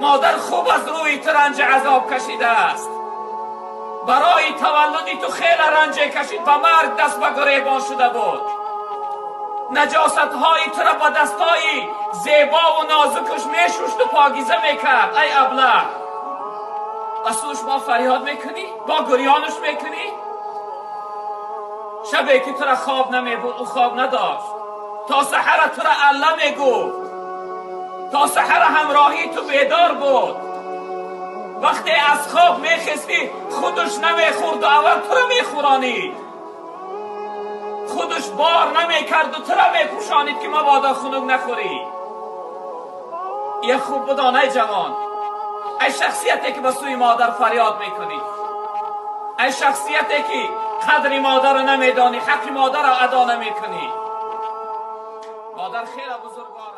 Модар хуб аз рӯи ту ранҷ азоб кашидааст. Барои таваллуди ту хеле ранҷ кашид, ба марг даст ба гиребон шуда буд. Наҷосатҳои туро ба дастҳои зебо ва нозукаш мешушт ва покиза мекард. Ай аблаҳ, ба сӯш мо фарёд мекунӣ, бо гирёнаш мекунӣ. Шабе ки туро хоб намебуд, ӯ хоб надошт. То саҳара туро алла мегуфт, то саҳара ҳамроҳии ту бедор буд. Вақте аз хоб мехестӣ, худаш намехӯрд ва аввал туро мехӯронид. Худаш бор намекард ва туро мепӯшонид, ки мабодо хунук нахӯрӣ. Як хуб бидон, ай ҷавон, ай шахсияте ки ба сӯи модар фарёд мекунӣ, ай шахсияте ки қадри модарро намедонӣ, ҳаққи модарро адо намекунӣ. Модар хеле бузургвор.